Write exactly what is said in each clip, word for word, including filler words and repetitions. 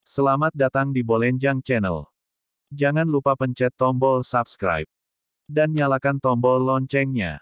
Selamat datang di Bolenjang Channel. Jangan lupa pencet tombol subscribe dan nyalakan tombol loncengnya.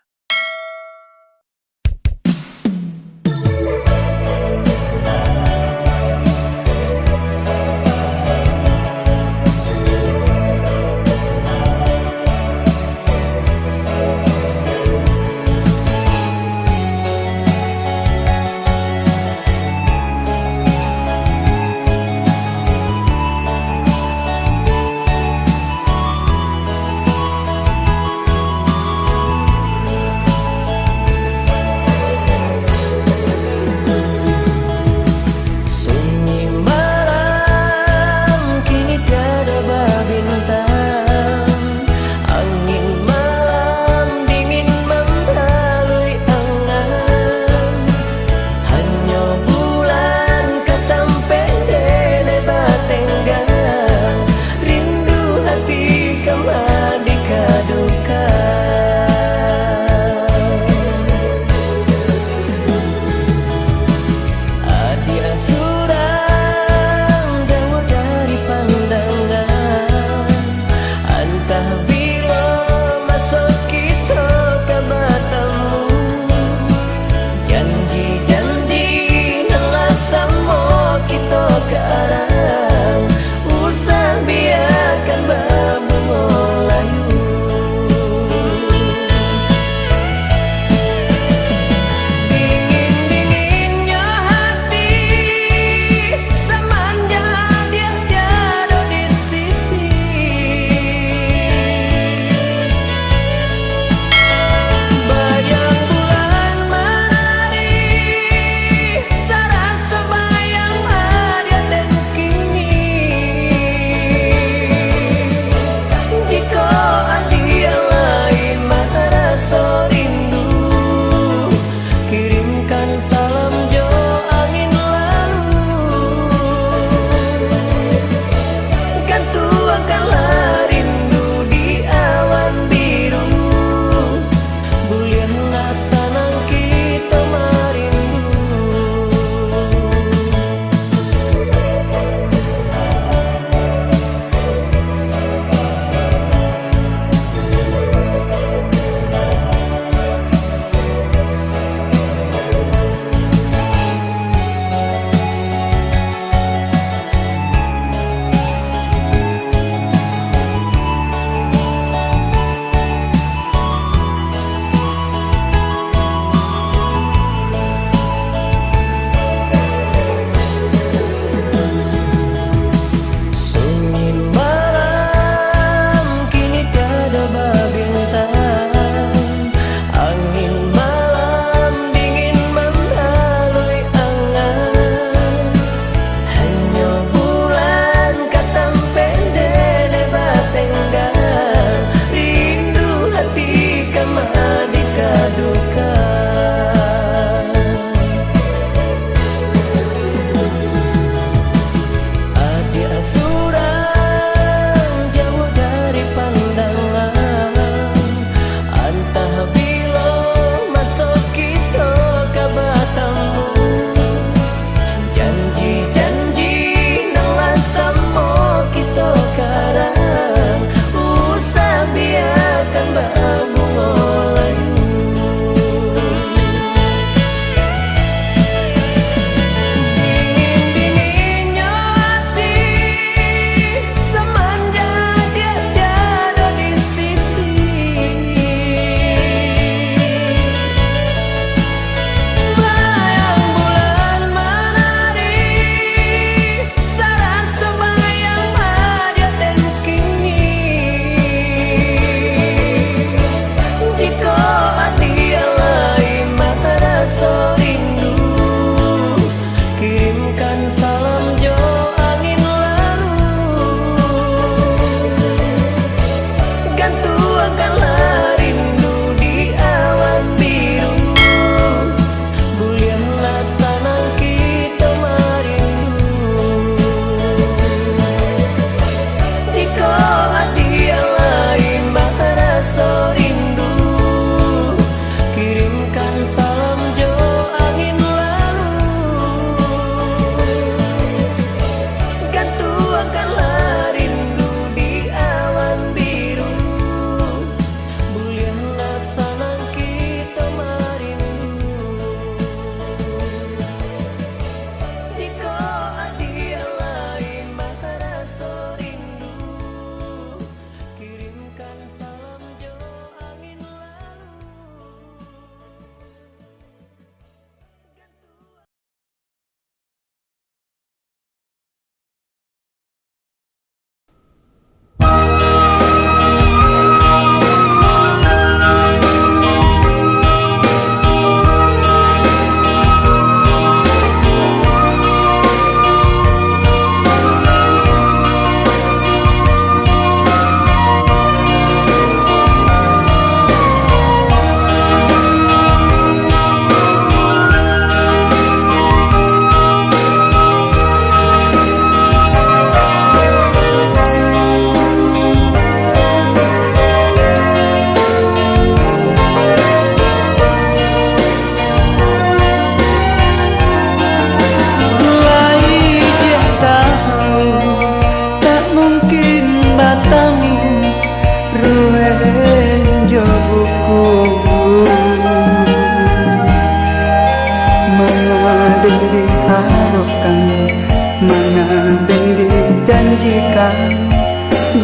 Den dijanjikan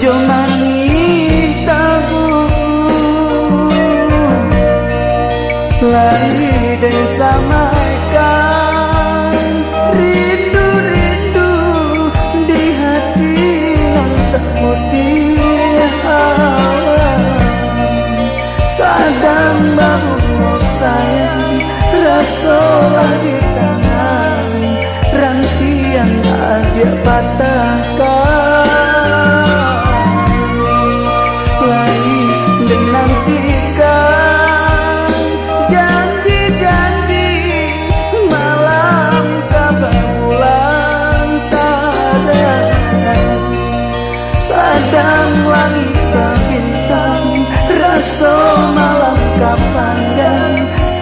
jo manih tabu, lai den samaikan rindu-rindu di hati nan saputih awan. Sadang babungo sayang, raso lah di tangan, rantiang adiak patahkan. Lai den nantikan janji-janji, malam ka babulan tarang. Sadang langik babintang, raso malam ka panjang,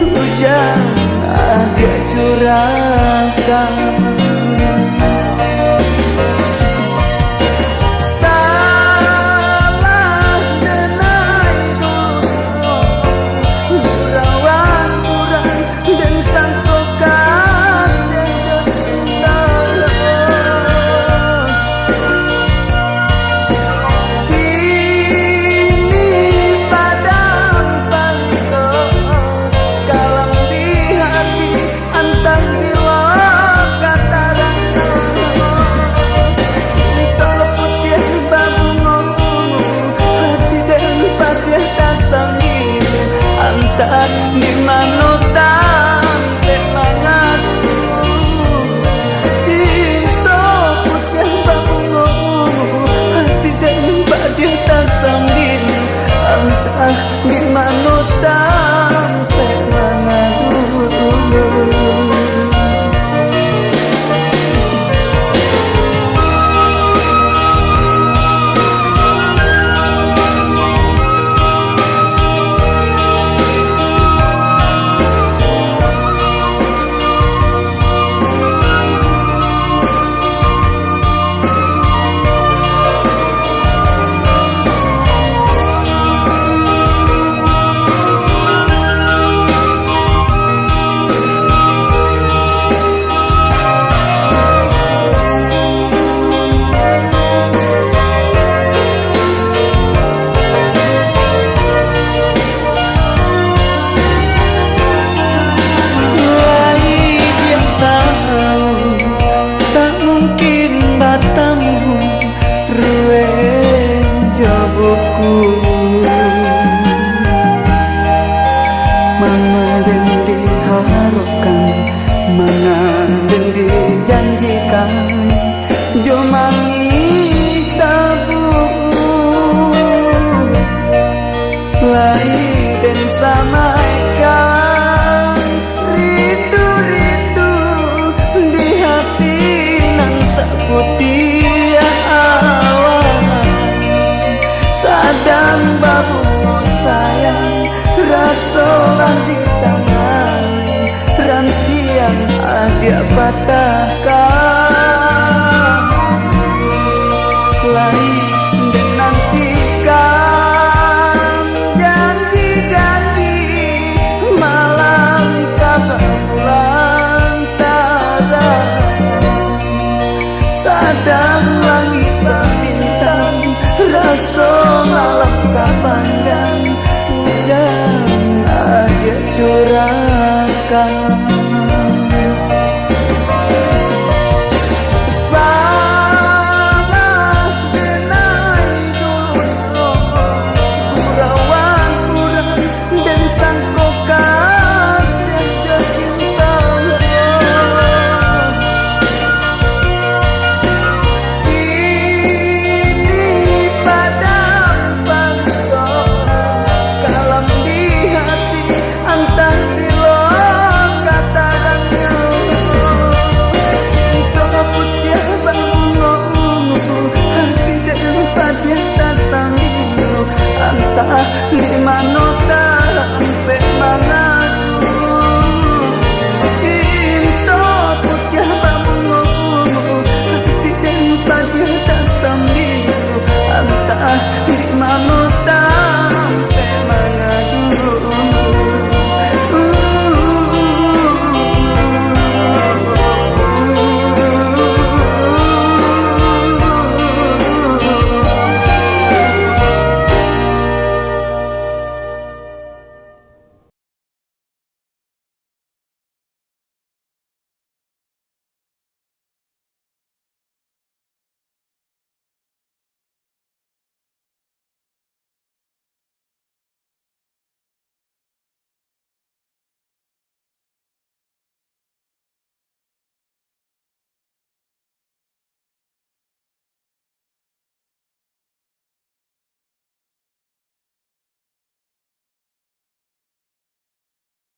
ujan adiak curahkan. Salah denai doso, gurauan urang, den sangko kasih jo cinta. Kini padam palito, kalam di hati, antah bilo ka tarang. Cinto putiah babungo-bungo, hati den padiah tasambia, antah di mano tampek mangadu. Cinto putiah babungo-bungo, hati den padiah tasambia, antah di mano tampek mangadu. Lai den tahu, tak mungkin batamu ruweh jo buku. Manga den diharapkan, manga den dijanjikan, jo manih tabu, lai den samaikan rindu-rindu di hati nan saputiah awan. Sadang babungo sayang, raso lah di tangan, rantiang adiak patahkan. Lai den nantikan janji-janji, malam ka babulan tarang. Sadang langik babintang, raso malam ka panjang, ujan adiak curahkan.